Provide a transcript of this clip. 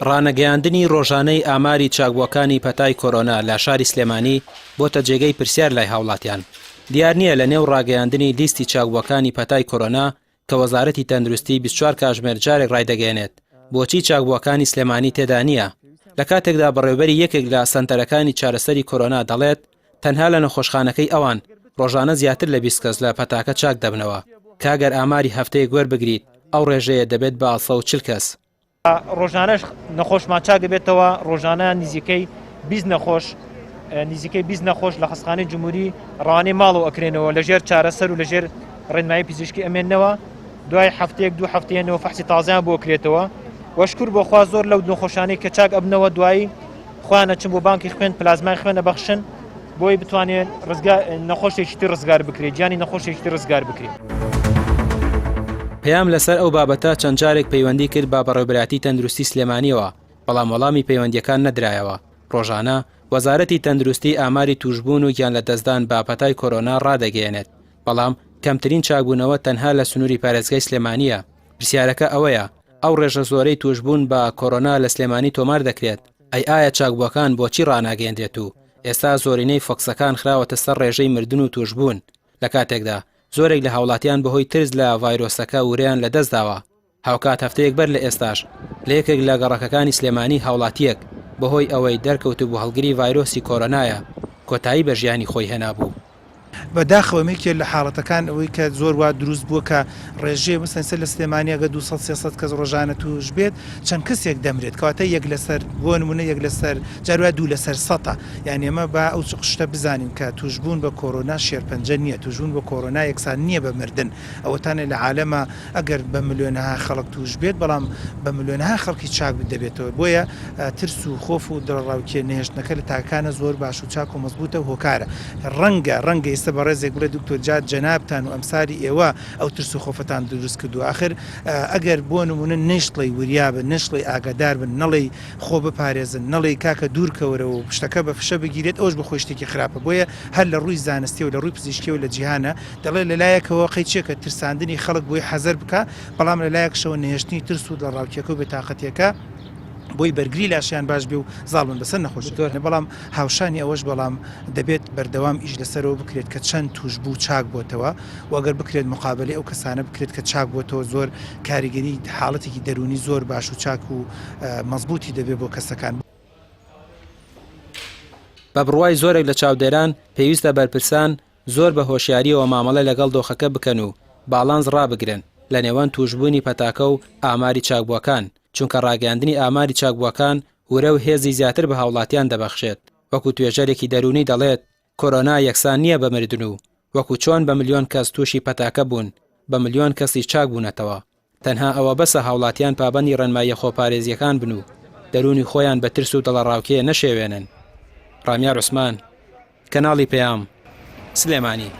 ڕانەگەیاندنی ڕۆژانەی ئاماری چاکبووەکانی پەتای کۆرۆنا لە شاری سلێمانی بۆتە جێگەی پرسیار لای هاوڵاتیان. دیار نییە لە نێو ڕاگەیاندنی لیستی چاکبووەکانی پەتای کۆرۆنا کە وەزارەتی تەندروستی 24 کاژمێر جارێک ڕایدەگەیەنێت بۆچی چاکبووەکانی سلێمانی تێدا نییە لە کاتێکدا بەڕێوبەری یەکێک لە سەنتەرەکانی چارەسەری کۆرۆنا دەڵێت تەنها لە نەخۆشخانەکەی ئەوان ڕۆژانە زیاتر لە 20 کەس لە پەتاکە چاک دەبنەوە کە ئەگەر ئاماری هەفتەیەک وەربگریت ئەو ڕێژەیە دەبێت بە 140 کەس. ڕۆژانەش نەخۆشمان چاک دەبێتەوە ڕۆژانە نزیکەی 20 نەخۆش نزیکەی 20 نەخۆش لە خەستخانەی جمهوری ڕوانەی ماڵەوە ئەکرێنەوە لەژێر چارەسەر و لەژێر ڕێنمایی پزیشکی ئەمێنەوە دوای هەفتەیەک دوو هەفتەیەنەوە فەحسی تازیان بۆ کرێتەوە وەشکر بۆخوا زۆر لەو نەخۆشانەی کە چاک ئەبنەوە دوایی خۆیان ئەچن بۆ بانکی خوێن پلازمای خوێن ئەبەخشن بۆی بتوانێت ڕزگار نەخۆشێکی تر ڕزگار بکرێت گیانی نەخۆشێکی تر ڕزگار بکرێت. پەیام لەسەر ئەو بابەتە چەند جارێک پەیوەندی کرد بە بەڕێوبەرایەتی تەندروستی سلێمانیەوە، بەڵام وەڵامی پەیوەندیەکان نەدرایەوە. ڕۆژانە وەزارەتی تەندروستی ئاماری توشبوون و گیانلەدەستدان بە پەتای کۆرۆنا ڕادەگەیەنێت، بەڵام کەمترین چاکبوونەوە تەنها لە سنووری پارێزگای سلێمانییە. پرسیارەکە ئەوەیە ئەو ڕێژە زۆرەی توشبوون بە کۆرۆنا لە سلێمانی تۆمار دەکرێت، ئەی ئایا چاکبووەکان بۆچی ڕاناگەیەندرێت و ئێستا زۆرینەی فۆکسەکان خراوەتە سەر ڕێژەی مردن و توشبوون، لە کاتێکدا زۆرێک لە هاوڵاتیان بەهۆی ترس لە ڤایرۆسەکە ورەیان لەدەستداوە. هاوکات هەفتەیەک بەر لە ئێستاش لە یەکێک لە گەڕەکەکانی سلێمانی هاوڵاتییەک بەهۆی ئەوەی دەرکەوتبوو هەڵگری ڤایرۆسی کۆرۆنایە کۆتایی بە ژیانی خۆی هێنابوو. بە داخەوە ئەمە یەکێ لە حاڵەتەکان ئەوەی کە زۆر وا دروست بووە کە ڕێژەی مەسەلەن ئێستا لە سلێمانی ئەگەر 200 300 کەس ڕۆژانە تووش بێت چەند کەسێک دەمرێت کەواتە یەک لەسەر بۆ نمونە یەک لەسەر جار وایە دوو لەسەر سەتە یانی ئێمە با ئەو شتە بزانین کە تووشبوون بە کۆرۆنا شێرپەنجە نییە تووشبوون بە کۆرۆنا یەکسان نییە بە مردن ئەوەتانێ لە عالەما ئەگەر بە ملیۆنەها خەڵک تووش بێت بەڵام بە ملیۆنەها خەڵکی چاک دەبێتەوە بۆیە ترس و خۆف و دڵەڕاوکێ نەهێشتنەکە لە تاکەکانە زۆر باش و چاک و مەزبوتە و هۆکارە ڕەنگە ڕەنگە ئێستا بەڕێزێک بڵێ دکتۆر جا جەنابتان و ئەمسالی ئێوە ئەو ترس و خۆفەتان دروست کردووە ئاخر ئەگەر بۆ نمونە نەیشڵێی وریا بن نەشڵێی ئاگادار بن نەڵێی خۆ بپارێزن نەڵێی کاکە دوور کەوەرەوە و شتەکە بە فشە بگیرێت ئەوش بە خۆی شتێکی خراپە بۆیە هەر لە ڕووی زانستیەوە لە ڕووی پزیشکیەوە لە جیهانە دەڵێ لە لایەکەوە قەیچێکە ترساندنی خەڵک بۆی حەزەر بکا، بەڵام لە لایەکشەوە نەهێشتنی ترس و دڵەڕاوکێکە و بێتاقەتیەکە بۆی بەرگری لاشەیان باش بێ و زاڵ بن بەسەر نەخۆشیەکە، بەڵام هاوشانی ئەوەش بەڵام دەبێت بەردەوام ئیش لەسەرەوە بکرێت کە چەند توشبوو چاک بۆتەوە و ئەگەر بکرێت مقابەلەی ئەو کەسانە بکرێت کە چاک بۆتەوە زۆر کاریگەری حاڵەتێکی دەروونی زۆر باش و چاک و مەزبووتی دەبێت بۆ کەسەکان. بە بڕوای زۆرێک لە چاودێران پێویستە بەرپرسان زۆر بە هۆشیارییەوە مامەڵە لەگەڵ دۆخەکە بکەن و باڵانس ڕابگرن لە نێوان تووشبوونی پەتاکە و ئاماری چاکبووەکان، چونکە ڕاگەیاندنی ئاماری چاکبووەکان ورە و هێزی زیاتر بە هاوڵاتیان دەبەخشێت، وەکو توێژەرێکی دەروونی دەڵێت، کۆرۆنا یەکسان نییە بە مردن و وەکو چۆن بە ملیۆن کەس تووشی پەتاکە بوون، بە ملیۆن کەسیش چاکبوونەتەوە. تەنها ئەوە بەسە هاوڵاتیان پابەندی ڕێنماییە خۆپارێزییەکان بن و دەروونی خۆیان بە ترس و دڵەڕاوکێ نەشێوێنن. ڕامیار عوسمان، کەناڵی پەیام، سلێمانی.